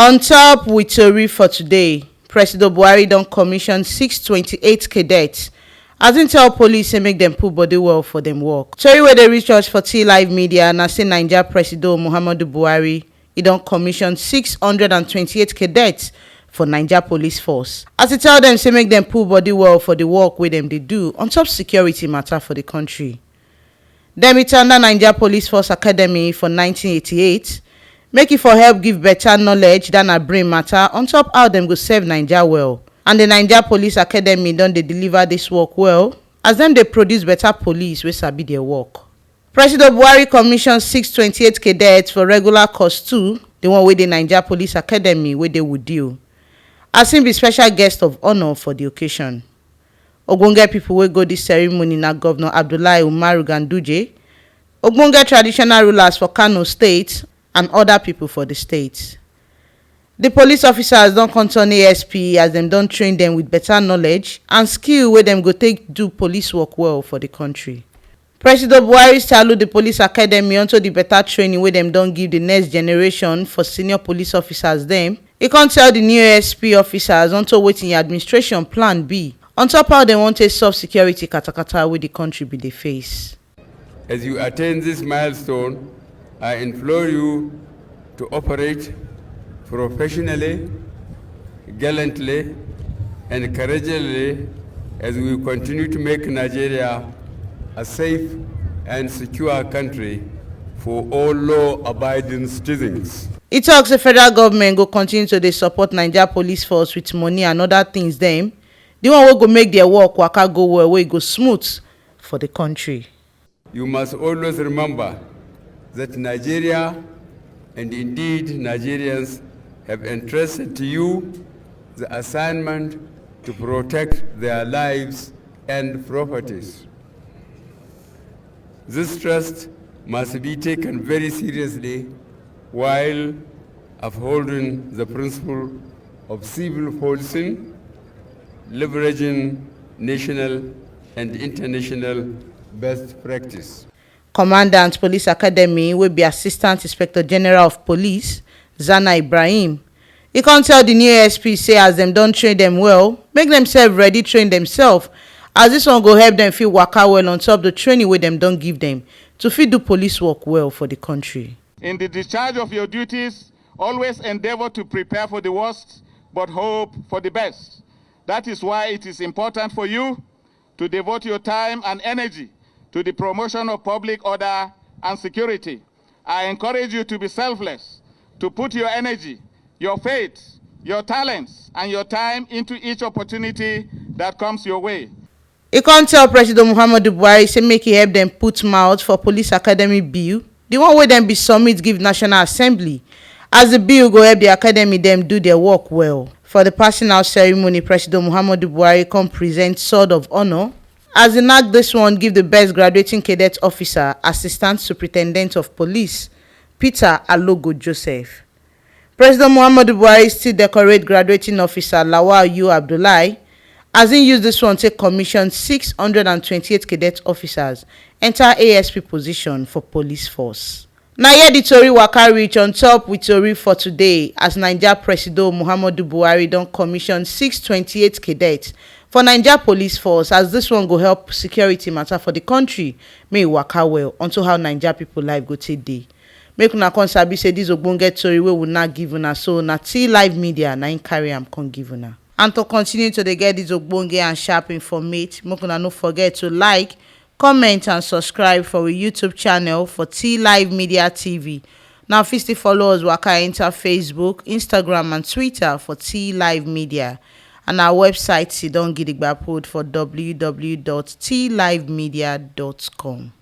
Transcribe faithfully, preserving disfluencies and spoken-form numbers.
On top with tori for today, President Buhari don commission six twenty-eight cadets as im tell police say make dem put body well for dem work. Tori wey dey reach us for T Live Media na say Naija Presido Muhammadu Buhari, e don commission six hundred and twenty-eight cadets for Naija Police Force, as e tell dem say make dem put body well for the work wey dem dey do on top security matter for the country. Dem return that Naija Police Force Academy for nineteen eighty-eight, make e for help give better knowledge than a brain matter on top how dem go serve Naija well. And the Naija Police Academy don dey deliver this work well, as dem dey produce better police wey sabi their work. President Buhari commission six twenty-eight cadets for regular course two, the one wey dey Naija Police Academy wey dey Wudil, as im be special guest of honour for the occasion. Ogbonge people wey go this ceremony na Governor Abdullahi Umaru Ganduje, ogbonge traditional rulers for Kano State, and other people for the state. The police officers don come turn A S P, as dem don train dem with better knowledge and skill wey dem go take do police work well for the country. President Buhari salute the police academy unto the better training wey dem don give the next generation for senior police officers dem. E come tell the new A S P officers unto wetin im administration plan be on top how dem wan take solve security katakata wey the country bin dey face. As you attain this milestone, I implore you to operate professionally, gallantly, and courageously as we continue to make Nigeria a safe and secure country for all law-abiding citizens. E talk say federal government go continue to dey support Naija Police Force with money and other things dem, the one wey go make their work waka go well, wey go smooth for the country. You must always remember that Nigeria, and indeed Nigerians, have entrusted to you the assignment to protect their lives and properties. This trust must be taken very seriously while upholding the principle of civil policing, leveraging national and international best practice. Commandant Police Academy, wey be Assistant Inspector General of Police, Zana Ibrahim, e come tell the new A S P say as dem don train dem well, make dem sef ready train demself, as this one go help dem fit waka well on top the training wey dem don give dem to fit do police work well for the country. In the discharge of your duties, always endeavor to prepare for the worst, but hope for the best. That is why it is important for you to devote your time and energy to the promotion of public order and security. I encourage you to be selfless, to put your energy, your faith, your talents, and your time into each opportunity that comes your way. E come tell President Muhammadu Buhari say make e help dem put mouth for Police Academy Bill, the one wey dem bin submit give National Assembly, as the bill go help the academy dem do their work well. For the passing out ceremony, President Muhammadu Buhari come present Sword of Honour, as e knack this one give the best graduating cadet officer, Assistant Superintendent of Police, Peter Alogo Joseph. President Muhammadu Buhari still decorate graduating officer Lawal U Abdullahi, as im use this one take commission six hundred and twenty-eight cadet officers enter A S P position for police force. Na here the tori waka reach on top with tori for today, as Naija Presido Muhammadu Buhari don commission six twenty-eight cadets for Naija Police Force, as this one go help security matter for the country make e waka well unto how Naija people life go take dey. Make una come sabi say this ogbonge tori wey we now give una so na T Live Media na im carry am come give una. And to continue to dey get this ogbonge and sharp informate, make una no forget to like, comment and subscribe for we YouTube channel for T Live Media T V. Now fit still follow us waka enter Facebook, Instagram and Twitter for T Live Media. And our website sidon gidigba put for w w w dot t live media dot com.